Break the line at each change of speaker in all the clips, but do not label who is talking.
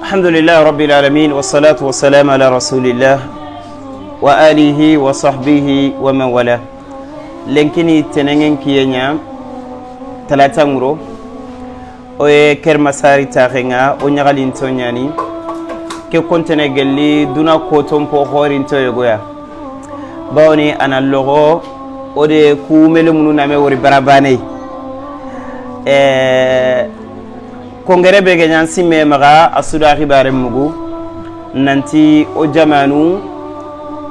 الحمد لله رب العالمين والصلاة والسلام على رسول الله وآله وصحبه ومن والاه. Lenkini tenengen kiyenya talata nguro o ye Kermasari taxenga o ñagalinto ñani ke kontene gelli duna koton po xorinto yogoya bawni ana loxo o de kumele munu name wori barabaney kongere be ge ñan simme maxa a suda xibare mugu nanti o jamanu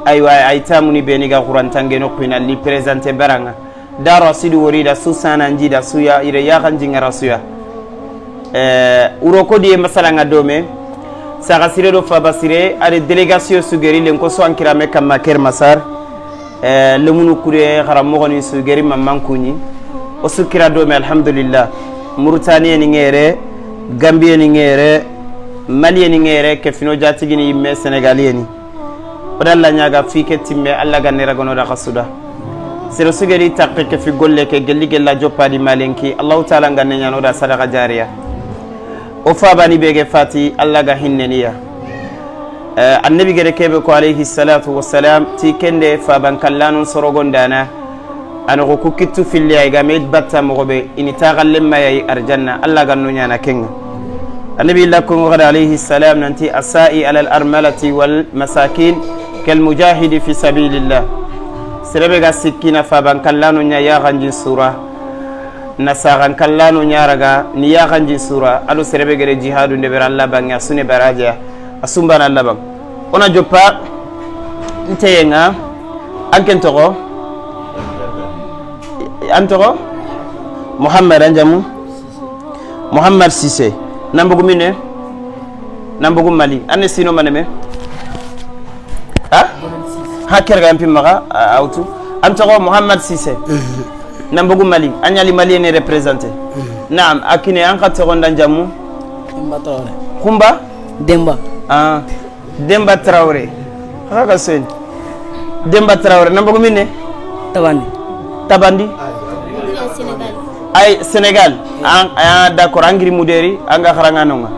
aywa ay tamuni beni ga xurantange noqina li présenter baranga daro sidi worida susana njida suya ire yaxanjingara suya uro ko diye masalanga dome saxa sire do faba sire ade délégation sugeri len ko so ankirame kamma Ker Masar lemunu kure xaramoxoni sugeri mammankuñi o sukkira dome alhamdulillah. Mauritanie ni ngere, Gambie ni ngere, Mali ni ngere, ke fino jatigini yimme Sénégalien ni odalla ñaga fi ke timme alla ga neragono da xasuda sero sugeri takke ke fi golle ke gelli gella joppadi malenki Allahu taala nganne ñano da sadaqa jariya o fabani bege fati alla ga hinneniya. Annabi gere kebe ko alayhi salatu wassalam ti kende faban kallanun sorogondana anogo ku kittu filli ay ga med batta mogobe ini taxalle mayay arjanna alla ganno ñana kenga. Annabi illa ko ngada alayhi salam nanti asai ala al armalati wal masakin kal mujahidi fi sabilillah. Serebe ga sikkina faban kallanu nya yaxanjin sura nasaxan kallanu ñaraga ni yaxanjin sura ado serebe gere jihadu ndeber alla bange asune baraja asumbana alla bang ona joppa nteyenga anken toxo antoxo Mouhamed anjamu Mouhamed Cissé nambugu mine nambugu Mali ane sino maneme ha ha kerga ampi maxa awtu antoxo Mouhamed Cissé nambugu Mali añali Mali ne représenter. Naam akine an xa toxonda njamu
Demba Traoré.
Kumba
Demba.
Ah, Demba Traoré xaga sen Demba Traoré nambugu mine
Tabandi.
Tabandi
Sénégal.
Ay Sénégal. Ah d'accord, angiri muderi anga xaranga nonga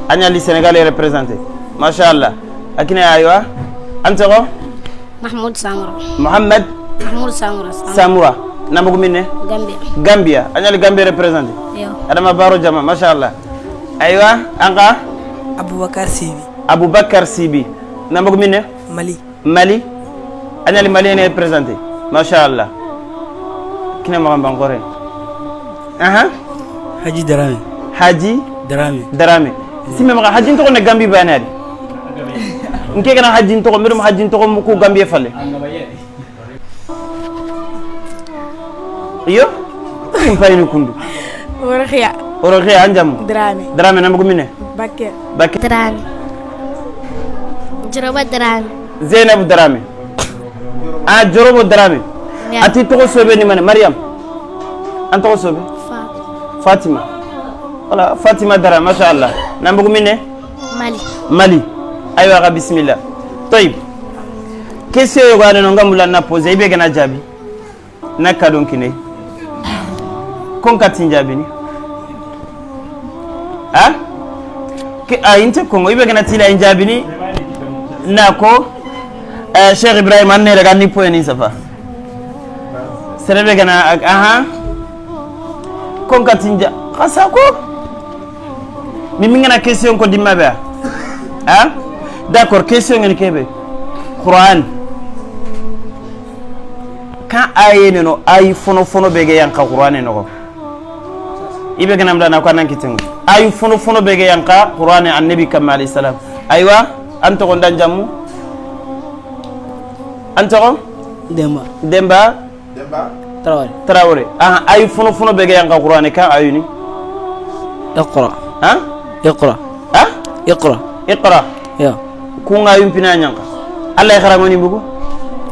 añali Sénégal est représenté machallah. Akine aywa antoxo
Mahmoud Samura.
Mohamed
Mahmoud Samura.
Samura nambugu mine
Gambia.
Gambia añali Gambia représenté
Yo.
Adama Baro jama machallah. Aywa anga
Aboubacar Sibi.
Aboubacar Sibi nambugu mine
Mali.
Mali añali Mali ne représenté machallah. Kine maxan bankore aha
Haji Darame.
Haji
Darame.
Darame simme maxa Haji ntoxo ne Gambie banadi nke gana Haji ntoxo mirum Haji ntoxo muku Gambie fale iyo mpayini kundu
Orokhia.
Orokhia anjamu
Drame.
Drame nambugu mine
Bakel.
Bakel.
Drame. Jorobo Drame.
Zeynab Drame. Ah Jorobo Drame. Ati toxo sobe ni mane Mariam an toxo sobe Fatima. Wala Fatima Dara machallah nambugu mine
Mali.
Mali aywa ga bismillah. Toyib question yogo ane no ngamula na poser ibe gana jabi na kadon kine kon katin jabi ni ha ke ayinte kongo ibe gana tila jabi ni nako Cheikh Ibrahim anne daga ni point ni safa serebe gana aha kon katin ja khasa ko mi ngana question ko dimma be ha d'accord question ngani kebe Qur'an kan aye no ay fono fono be ge yanka Qur'an no ibe gana mdana ko nan kitengo ay fono fono be ge yanka Qur'an annabi kam alayhi salam aywa anto ko ndanjamu anto ko
Demba.
Demba
Demba
Traoré.
Traoré ah ay fono fono be ge yanka Qur'an kan ayuni
Iqra.
Ha
Iqra.
Ha
Iqra.
Iqra
Ya.
Kunga yumpina nyanka Allah ikhra ngoni bugu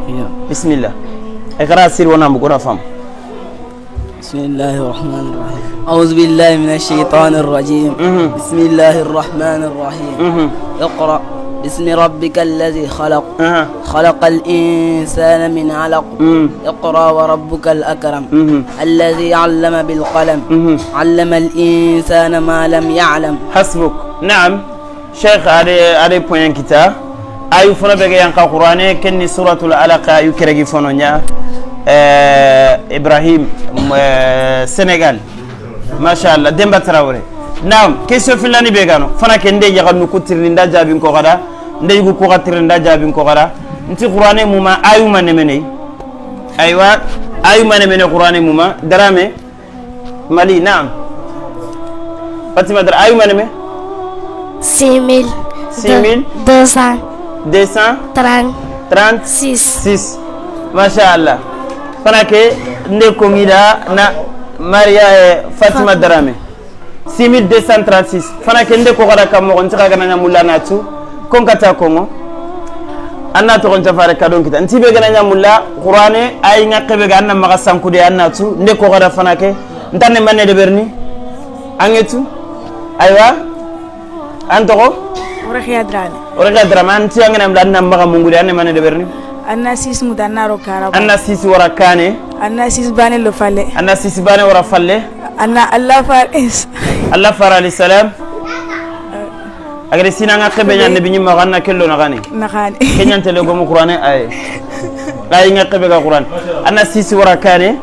Ya.
Bismillah ikhra sir wona bugu na fam.
Bismillahir rahmanir rahim. A'udhu billahi minash shaitanir rajim. Bismillahir rahmanir rahim. Iqra bismi rabbikal ladhi khalaq. Khalaqal insana min 'alaq. Iqra wa rabbukal akram. Alladhi 'allama bil qalam. 'Allama al insana ma lam ya'lam.
Hasbuk. Na'am. Cheikh ade point kita ayu fono bege yanka Qur'ane kenni suratul Alaq ayu keregi fono nya Ibrahim Sénégal mashallah Demba Traoré. Naam, question filani begano fana kende yaga nu kutirni nda jabin ko gada nde yugo ko gatirni nda jabin ko gada nti Qur'ane muma ayu manemene aywa ayu manemene Qur'ane muma Darame Mali. Naam Fatima Dar ayu maneme
6000
6000
200
236
36
mashallah fana ke nde ko ngida na Maria Fatima Darame 6236 fana ke nde ko gada kam mo nti kaga na mulla na tu kon kata kongo anna to gon tafare kadon kita nti be gana nyamulla Qur'ane ay ngakebe ga anna maga sankude anna tu nde ko gada fana ke ntane manne de berni angetu aywa antogo
Orekhia Drame
Orekhia Drame anti angena mla anna maga mungude anne manne de berni
anna sis mudanna ro karaba
anna sis wara kane
anna sis bane lo falle
anna sis bane wara falle
anna Allah faris
Allah fara alayhi salam agere sina nga khebe nya nabi nyima ganna kello na gani
na gani
kenyan tele go mu Qur'ane ay ay nga khebe ga Qur'an anna sis wara kane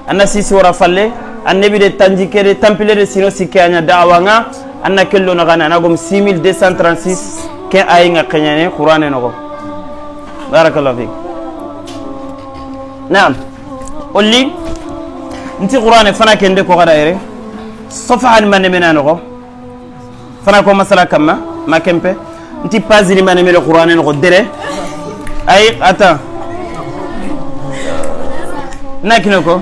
anna sis wara falle annabi de tanjikere tampile de sino sikanya da'wa nga anna kello na gani anagom 6236 ke ay nga kenyane Qur'ane nogo. Barakallahu fik. Naam olli nti Qur'ane fana kende ko gada ere sofahan manne mena nogo fana ko masala kamma ma kempe nti pazini manne mele Qur'ane nogo dere ay ata nakino ko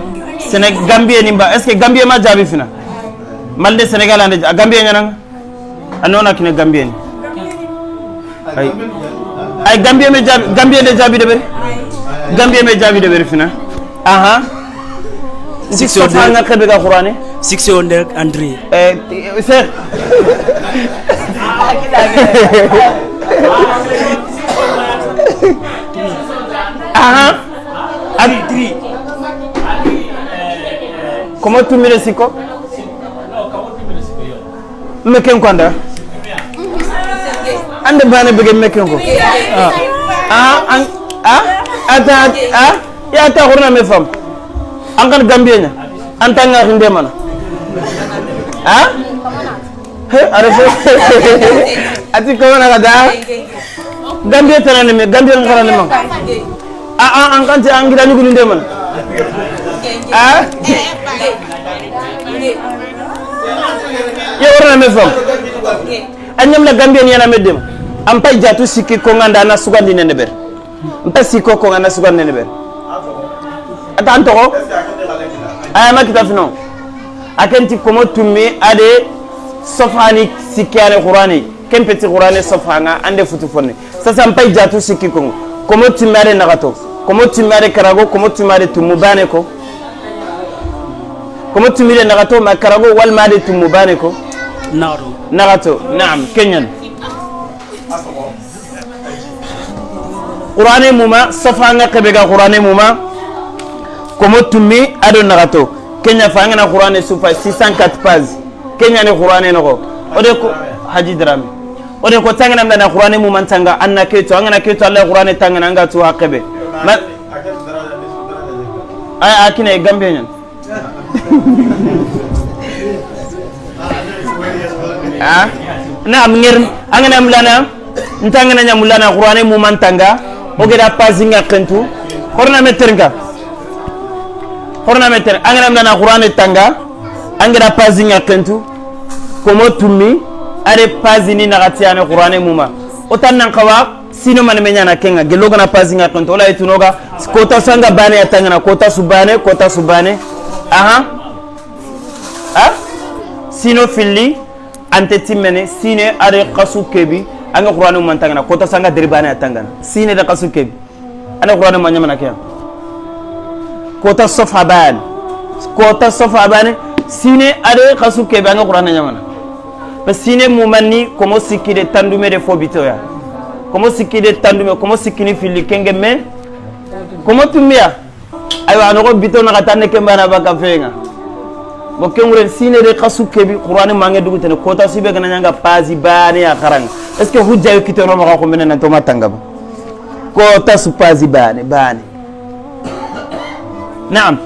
Sénégal Gambie nimba est-ce que Gambie ma jabi fina malde Sénégal ande Gambie nyana anona kine Gambie ni ay ay Gambie me jabi Gambie de jabi de beri Gambie me jabi de beri fina aha 600 nga xebe ga Qur'ane
603
Cheikh aha
Tri
comment tu mire siko meken ko anda ande bane bege meken ko ah ah ah ata ah ya ta xurna me fam ankan Gambie nya antanga xinde mana ah he arefo ati ko na gada Gambie tanane me Gambie ngarane ma ah ah ankan ti angira ni gundé mana ah ya warna me fam anyam la Gambie ni yana medem am pay jatu sikki ko nganda na sugandi nene ber mpa sikko ko nganda sugandi nene ber ata antogo aya makita fino akenti komo tummi ade sofani sikkane Qur'ani kempeti Qur'ani sofanga ande futu fonne sasa mpay jatu sikki ko komo tummi ade nagato komo tummi ade karago komo tummi ade tumu bane ko komo tummi ade nagato ma karago wal ma ade tumu bane ko nagato. Naam kenyan Qur'ani muma sofanga kebega Qur'ani muma komo tummi ado nagato Kenya fa ngana Qur'ani sufa 604 page Kenya ni Qur'ani nogo ode ko Haji Drame ode ko tangana na Qur'ani muma tanga anna keto angana keto Allah Qur'ani tangana nga tu hakebe ma ay akine Gambie nyan ah naam ngir angana mlana ntangana nyamulana Qur'ani muma tanga ogeda page nga kentu horna meternga horna meter angana mlana Qur'ani tanga angara page nga kentu komo tummi are page ni nagati ane Qur'ani muma otan nan kawa sino man menya na kenga geloga na page nga kentu ola etunoga kota sanga bane atanga kota subane kota subane aha ah sino filli ante timmene sine are qasu kebi anga Qur'ani muma tanga kota sanga deribane atanga sine da qasu kebi ana Qur'ani muma nyamana kenga kota sofa ban kota sofa ban sine are khasu ke banga Qur'an nyamana ba sine mumanni komo sikide tandume de fobito ya komo sikide tandume komo sikini fili kenge me komo tumia aywa anogo bito na katane kemba na baka fenga bo kengure sine de khasu ke bi Qur'an mange dugutene kota sibe gana nyanga pazi bane ya kharang Est-ce que hujja yo kitoro ma ko menen to matanga ba ko tasu pazi bane bane. Naam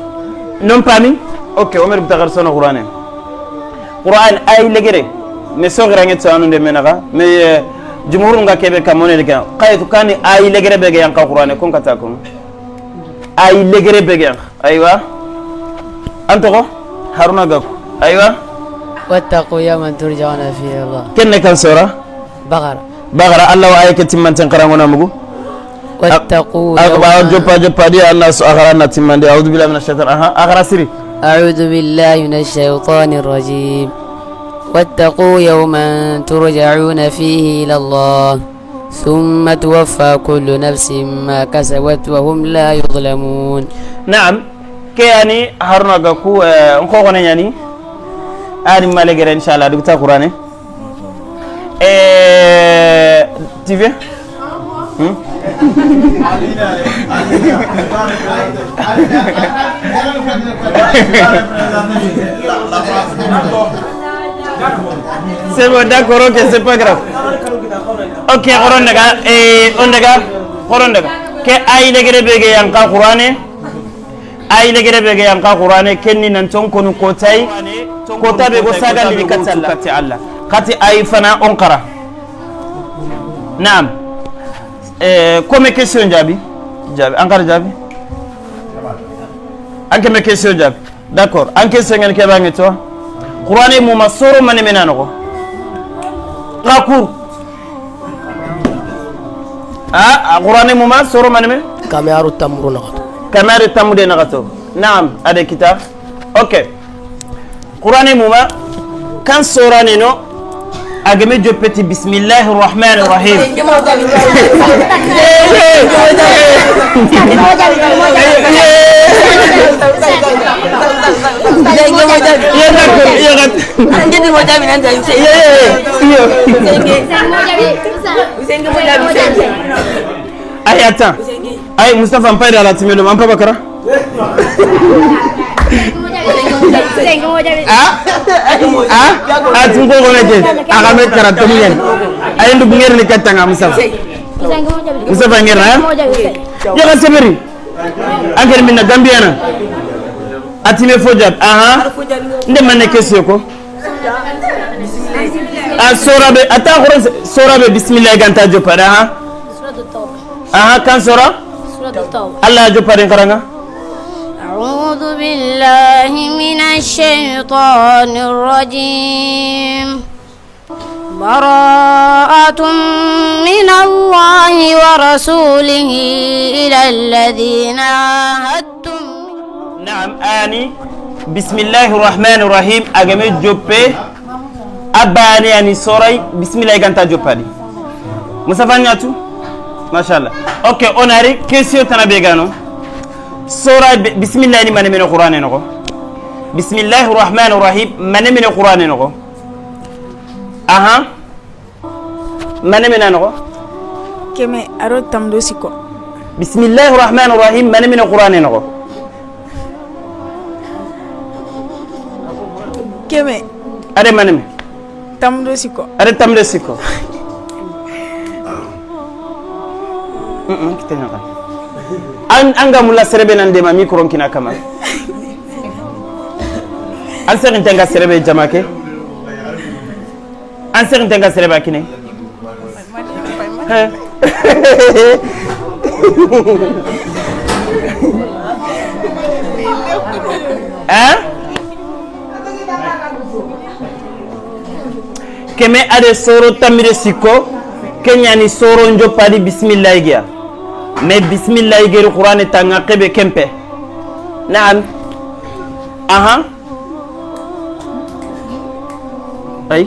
non pami. Ok, Omer bitagar sono Qur'an. Qur'an ay legere mais sogira ngi tsanu de menaga mais jumhur nga kebe kamone de kan qaytu kani ay legere bege yan ka Qur'an kon kata ko ay legere bege yan. Aywa antogo Haruna Gaku. Aywa
wattaqu yawman turja'una fihi Allah.
Kenne kan sura
Baqara.
Baqara Allah wa ayati timman qarangona mugu
wattaqu
yawman joppa joppa di annas akharana timmande. A'udhu billahi minash shaitan. Aha akhara siri.
A'udhu billahi minash shaitanir rajim. واتقوا يوما ترجعون فيه إلى الله ثم توفى كل نفس ما كسبت وهم لا يظلمون.
نعم كياني هارونا غاكو نكو يعني اني مالغير ان شاء الله دكتا قران tu viens. C'est bon, d'accord, ok, c'est pas grave. Ok, on daga, ke ay legere bege yanka Qur'ane, ay legere bege yanka Qur'ane kenni nan ton konu kotay, kota be go saga li kati Allah. Kati ay fana on qara. Naam. Comme question jabi? Jabi, ankara jabi? Anke me question jabi. D'accord. Anke sengen ke bangi to. Qur'ane mu masoro mane menano rakur ah Qur'ane mu masoro mane me
kamaru tamru nagato
kamaru tamude nagato. Naam ade kitab. Ok Qur'ane mu ma kan sorane no agame jopeti bismillahir rahmanir rahim. Ay attends. Ay Mustafa mpay ala timelo ampa bakara. Ah ah tungo gonake agame karatu ngen. Ay ndu nger ni katanga Mustafa. Mustafa nger na. Ya ka seberi. Angel minna Gambiana. Atime fojab. Aha. Nde manne kesio ko. Ah sorabe ata khoron sorabe bismillah ganta jopada ha. Aha kan sora?
Suratul Tauba.
Allah jopada karanga.
أعوذ بالله من الشيطان الرجيم. براءة من الله ورسوله إلى الذين عاهدتم.
نعم آني بسم الله الرحمن الرحيم أجمع جوبي أباني أني سوري بسم الله كانت جوباني مصطفى نياتو ما شاء الله. أوكي أوناري كيسيو تنابيغانو سورة بسم الله ni mane mene Qur'an no bismillahir rahmanir rahim mane mene Qur'an no aha mane mene no
keme aro tamdo siko
bismillahir rahmanir rahim mane mene Qur'an no
keme
are mane mene
tamdo siko
are tamdo siko kitena ka an anga mulla serebe nan dema micro kina kama an serin tenga serebe jamake an serin tenga serebe akine hein keme ade soro tamire siko kenya ni soro njopadi bismillah gia mais bismillah geri Qur'an tanga kebe kempe. Naam aha ay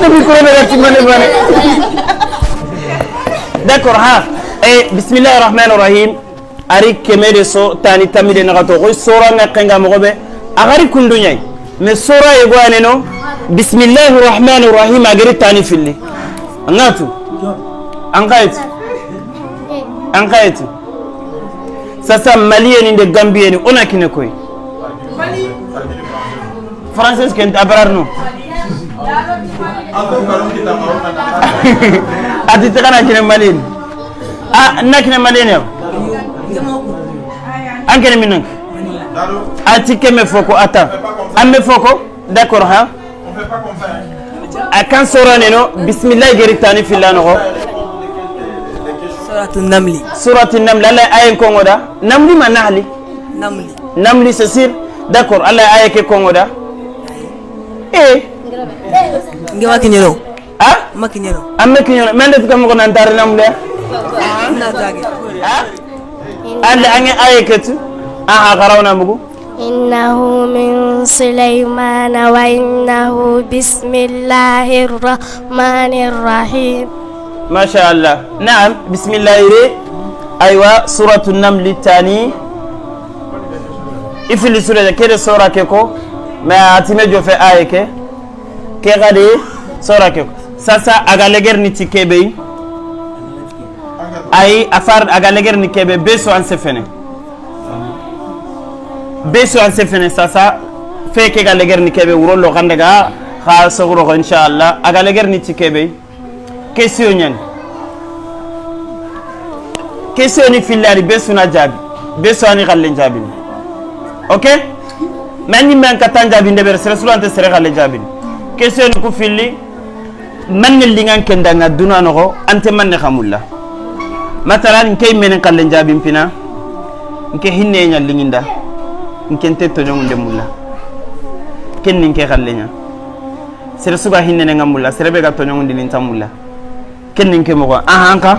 nabi Qur'an la timane bane. D'accord ha eh bismillahir rahmanir rahim ari kemere so tani tamide na to ko sora na kenga mogobe agari kundunyai mais sora yego aneno bismillahir rahmanir rahim agari tani filli ngatu angait sasa malien ni de gambien ona kine koy Français ken abrar no. Ati tagana kine malin. Ah na kine malin yo. An kene minan. Ati keme foko ata. Amme foko d'accord ha.
On fait pas comme ça.
Akan sorane no bismillah geritani filano ho.
Suratul Namli.
Suratul Namli Allah ayen kongoda. Namli ma nahli.
Namli.
Namli c'est sûr. D'accord Allah aye ke kongoda. Eh.
Ngewa kinyero.
Ah?
Makinyero.
Amme kinyero. Mende tukam ko nan tar namle.
Na tage.
Ah? Allah ange aye ketu. Ah garawna mugu.
إنه من سليمان وإنه بسم الله الرحمن الرحيم.
ما شاء الله. نعم بسم الله. أيوة سورة النمل الثاني. إفل سورة كده سورة كيكو ما أتيمة جو في آية كي كغادي سورة كيكو ساسا أغالجر نتكبي أي أفر أغالجر نتكبي بسوا أنسفنه beso an sefene sasa feke ga leger ni kebe wuro lo gandaga kha sogro inshallah aga leger ni ti kebe question nyan question ni fillari beso na jabi beso ani galle jabi ok mani man katan jabi ndeber sere sulante sere galle jabi question ni ku filli man lingan kendanga duna no ante man ne khamulla matalan kay menen galle jabi pina nke hinne nyal linginda nkente to nyonde mulla kennin ke xallenya sere suga hinne nga mulla sere be ga to nyonde lin tamulla kennin ke mo aha anka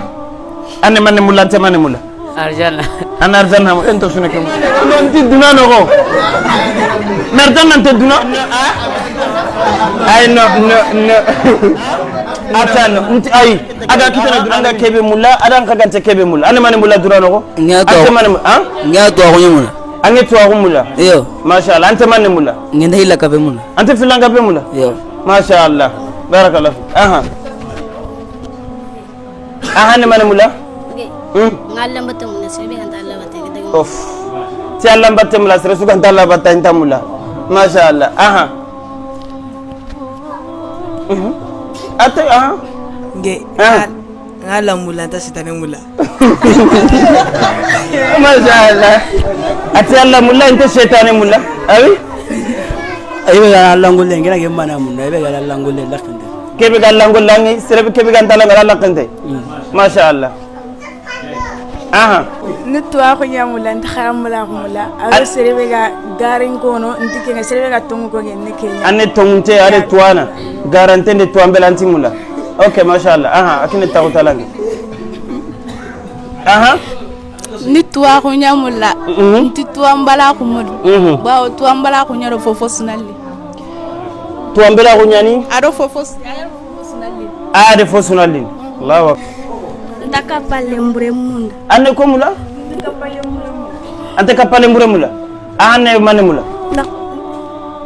anne manne mulla ante manne mulla
arjana
an arjana mo ento sune ke mo non ti duna no go merdan ante duna ay no no no atan nti ay aga kitana duna anga kebe mulla adan ka gante kebe mulla anne manne mulla duna no go ante manne ha
nga to ko nyumula
ange tuwa mulla
iyo
masha Allah ante manne mulla
ngenda hila kabe mulla
ante filanga be mulla
iyo
masha Allah barakallahu aha aha ne manne mulla
ngalla mbatte mulla sebe ganta Allah batte
of ti Allah batte mulla sere su ganta Allah batte inta mulla masha Allah aha ate aha
nge ngala mulla ta sitane mulla
masha Allah ati Allah mulla inte shaytane mulla awi
ayi ga Allah ngolle ngira ke mana mulla ibe ga Allah ngolle lakande
kebe ga Allah ngolle ngi serebe kebe ga Allah ngala lakande masha Allah aha
nitwa ko nyamulla nti kharamula ko mulla ayo serebe ga garin kono nti ke serebe ga tongu ko ngi ke
anne tongunte are tuana garante ne tuambelanti mulla ok masha Allah aha akine tawtalangi aha
ni tuwa ko nyamulla nti tuwa mbala ko mudu bawo tuwa mbala ko nyaro fofo sunalli
tuwa mbala ko nyani
ado fofo sunalli
ade fofo sunalli Allahu akbar
ndaka palle mbure munda
anne ko mula ante ka palle mbure mula anne manne mula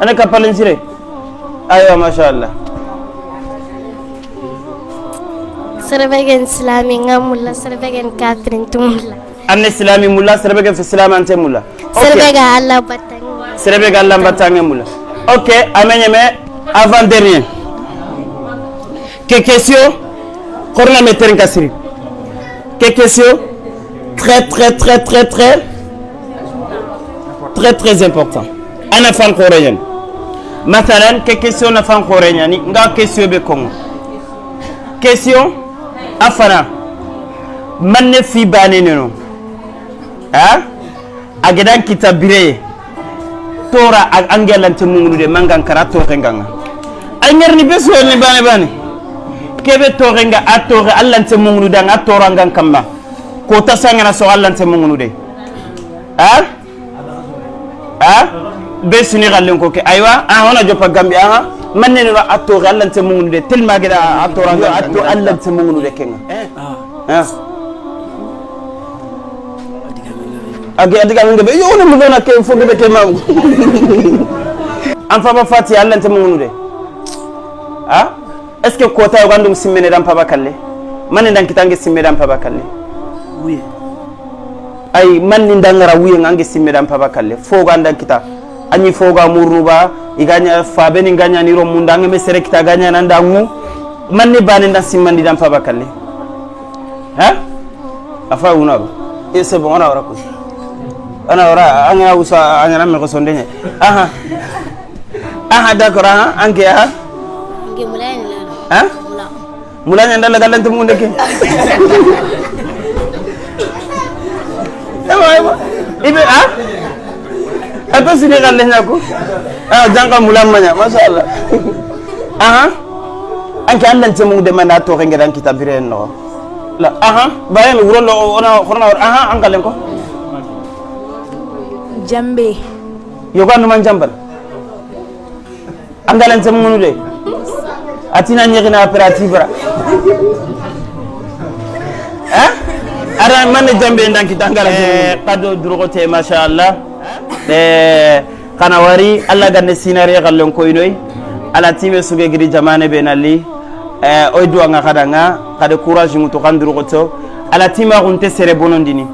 ane ka palle sire aywa masha Allah
serbegen islami ngamulla serbegen kafirin tumulla
anne islami mulla serbegen fi islam ante mulla
serbega Allah batang
serbega Allah batang mulla ok amenyeme avant dernier que question corona meterin kasiri que question très très très très très très très important ana fan koreyen mathalan que question na fan koreyen ni nga question be kongo question afana manne fi bane neno ha agedan kitabire tora angelante mungunude mangan kara to nganga angerni beso ni bane bane kebe to nga atore allante mungunude nga tora ngan kamma ko tasanga na so allante mungunude ha ha beso ni galen ko ke aywa ah ona jopa gambi ah manne no atore allante mungunude telma geda atora nga atto allante mungunude kenga ah age adiga ngebe yo ne mo na ke fo ngebe ke mam am fa ba fati allante mungunude ah est-ce que kota yo gandum simmene dam paba kalle manne dan kitange simme dam paba kalle
oui
ay manni ndangara wuye ngange simme dam paba kalle fo gandan kita Anyi foga murnuba iganya fabe ni ganya ni romunda ngeme sere kita ganya nanda ngu manni bane nda simmandi dan fa bakalle ha afa una ba et c'est bon ona ora ko ana ora anga usa anga na me ko sonde aha aha d'accord aha anke aha
nge mulani la
ha mulani ndala galante mu ndeke ewa ibe ha apa sini galle nyako ah janga mulamanya masha Allah aha anke andante mu de manda to ngedan kitabire no la aha bayen wuro lo ona khorna aha angalen ko
jambe
yoga no man jambal angalen tem ngunu de atina nyigina operative ha ara man jambe ndanki tangala qado durgote masha Allah kana wari Allah ganne sinare gallon koynoy ala time suge gidi jamane be nalli oy duanga kadanga kade courage muto kandurgoto ala tima gunte sere bonondini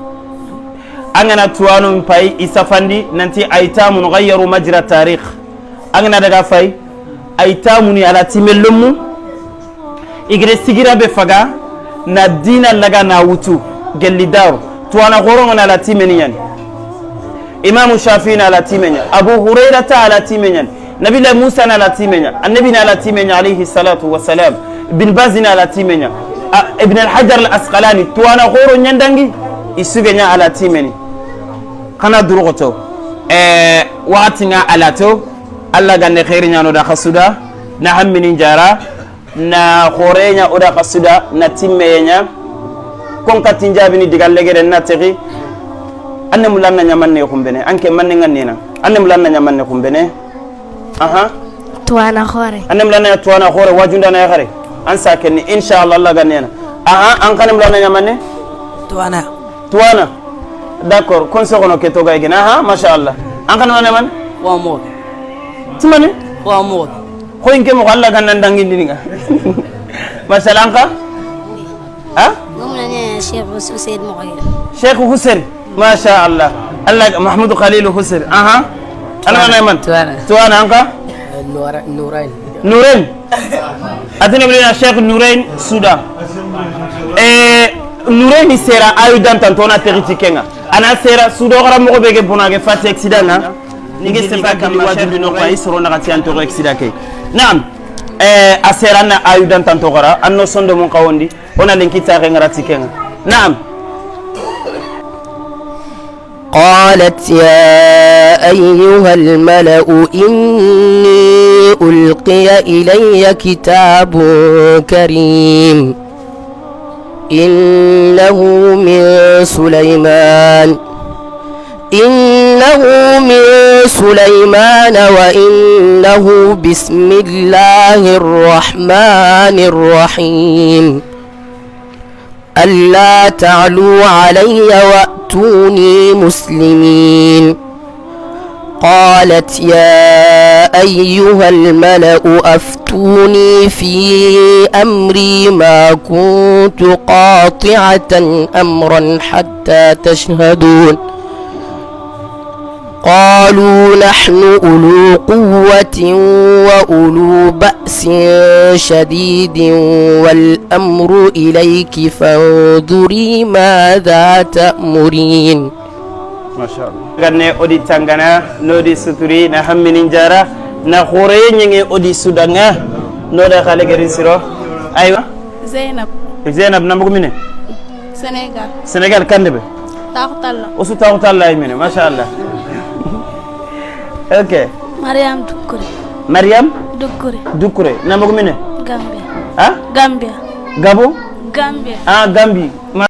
angana tuwanu pay isafandi nanti aitamun ghayyaru majra tarikh angana daga fay aitamuni ala timellumu igre sigira be faga na dina laga na wutu gelli daru tuwana gorongo na ala timeni Imam Shafi'i na ala timenya Abu Hurairah ta ala timenya Nabi Musa na ala timenya Annabi na ala timenya alayhi salatu wassalam Ibn Baz na ala timenya Ibn al-Hajar al-Asqalani tuwana goro nyandangi isugenya ala timeni kana durugoto watinga alato alla ganne khairi nyano da khasuda na hammini jara na khorenya oda khasuda na timmenya kon katin jabini digal legere na tegi anne mulanna nyamanne kumbene anke manne ngannena anne mulanna nyamanne kumbene aha
tuwana khore
anne mulanna tuwana khore wajunda na khare an sakenni inshallah alla gannena aha an kan mulanna nyamanne
tuwana
tuwana d'accord kon sogono ke toga igena aha masha Allah an kan mulanna man
wa mo
timane
wa mo
ko inke mo alla gannan dangindi nga masha Allah anka ha
mulanna Sheikh Hussein mo
Sheikh Hussein ما شاء الله الله محمود خليل حسين اها انا انا من توانا انك
نورين
نورين ادنا بلنا شيخ نورين سودا نورين سيرا ايدان تانتونا تريتيكينغا انا سيرا سودا غرا مو بيغي بوناغي فاتي اكسيدان نيغي سيفا كام واجب نو قاي سرونا غاتي انتو اكسيدا كي نعم اسيرانا ايدان تانتو غرا انو سوندو مون قاوندي ona linkita غراتيكينغا نعم
قالت يا أيها الملأ إني ألقي إلي كتاب كريم إنه من سليمان إنه من سليمان وإنه بسم الله الرحمن الرحيم ألا تعلوا علي وأتوني مسلمين قالت يا أيها الملأ أفتوني في أمري ما كنت قاطعة أمرا حتى تشهدون قالوا نحن أولو قوة وأولو بأس شديد والأمر إليك فانظري ماذا تأمرين
ما شاء الله ganne odi tangana nodi suturi na hamminin jara na khore nyinge odi sudanga noda khale gerin siro aywa
Zainab
Zainab nambu mine
Senegal
Senegal kandebe
taxtalla
osu taxtalla ay mine ma sha Allah ok
Mariam Dukure
Mariam
Dukure
Dukure nambu mine
Gambia
ha
Gambia
Gabo
Gambia
ah Gambie.